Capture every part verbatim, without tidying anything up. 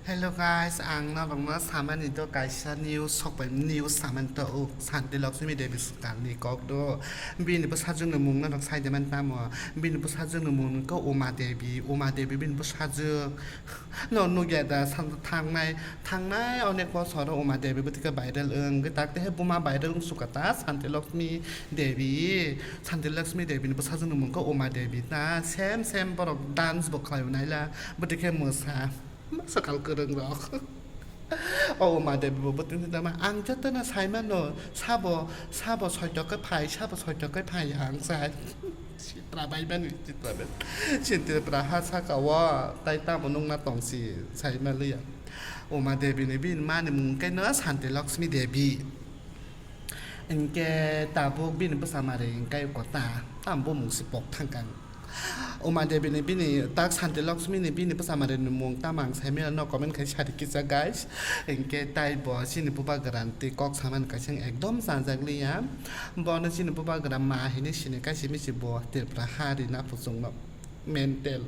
Hello guys, ang norokno samani do kaisa news sokpai news samani to uk Santi Lakshmi Devi swkangni kok do. Bini bwsajwkni mung norok sai de man tamo? Bini bwsajwkni mung wngkha Uma Devi, Uma Devi bini bwsajwk. No nugya da san thangnai thangnai onek bosor Uma Devi bwtwi khe viral wng tak te buma viral wng sukha ta Santi Lakshmi Devi, Santi Lakshmi Devi ni bwsajwkni mung wngkha Uma Devi ta same same borok dance bo khlai naila bwtwi khe mwsa. Swkang kwrwng rok. O Uma Devi bo bwtwi tama ang jotono sai mano sabo sabo soito khe phai sabo soito khe phai ang sai. Sitra bai bani sitra bai. Sitra ha saka o tai tamo nungna tong si sai ma liya. Uma Devi ni bini mani mung khe no Santi Lakshmi Devi. Hinkhe tabuk bini bwsamari hinkhe kota, tamo bumung si pok thangkang. Uma Devi ni bini tak Santi Lakshmi ni bini bwsamari ni mung tamo ang sai maya no comment khai sadi kisa guys. Hinkhe tai bo chini bubagra ni twi kok samani kaisa ekdom chanjak liya. Bono chini bubagra ma hinwi sini kaisa misi bo Tripura ha rina puchung no. Mental.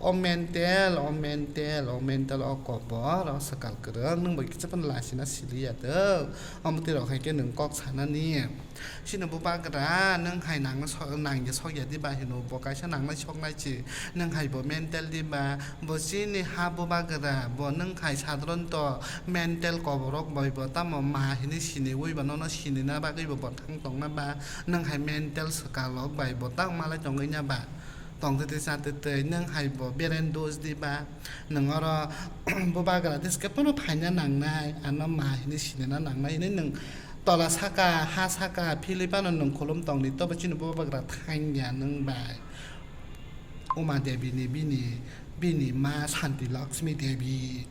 O mental, o mental, o mental, o kobor, o swkang kwrwng, nwng bai kisa phano lasina siliya do. Omo twi rok hai khe nwng kok sanani. Chini bubagra, nwng hai nangna so-, nangya sokya diba hino, bo kaisa nangnai soknai chi, nwng hai bo mental diba, bo chini ha bubagra, bo nwng hai sadronto mental koborok bai bo tamo ma hinwi siniwi ba nono sinina bagwi bo bwthang tongna ba, nwng hai mental swkang rok bai bo tamo malai tongwi na ba. Tongtwtwi chatwtwi nwng hai bo beren dos diba, nwng oro bubagra tei swkhe phano phaina nangnai, ano ma hinwi sinina nangnai hinwi nwng tola saka, ha saka, philwi phano nwng khulum tongdi, tobo chini bubagra thangya nwng bai. Uma Devi ni bini, bini ma Santi Lakshmi Devi.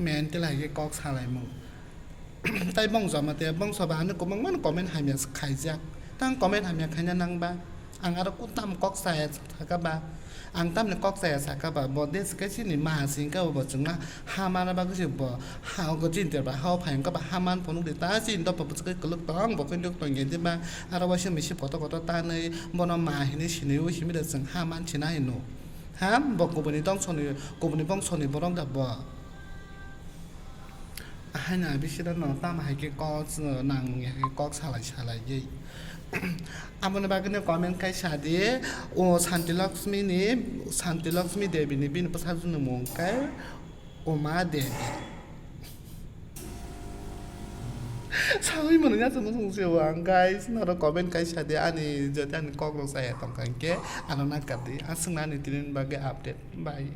Mental hai khe kok salaimung. Tai bongso ma te bongso ba ano kwbangma no comment hamya khaijak. Tang comment hamya khaina nang ba. Ang aro kutam kok saya saka ba. Ang tamni kok saya saka ba. Bo des ke chini ma sing ka bo chwngma ha mana bagwi se bo ha go chin ter ba ha phai ka ba ha man phunuk de ta chin do pa bwswk kwlwk tong bo khe nuk tong ye de ba. Aro waisa misi koto koto ta nai bono ma hinwi sinwi wi simi de chwng ha man china hino. Ha bo kubuni tong soni kubuni bong soni borok da bo. Haino abisira no tamo hai khe kok, nang nung ya khe kok salai salai ye. Aboni bagwi no comment khai sadi, o Santi Lakshmi ni, Santi Lakshmi Devi ni bini bwsajwk ni mung khe Uma Devi. Sawi mano ya chwng sung se ang guys, norok comment khai sadi ani jodi ani kok rok saya tong kha hinkhe ano nakar di. Aswk nani tini bagwi update. Bye.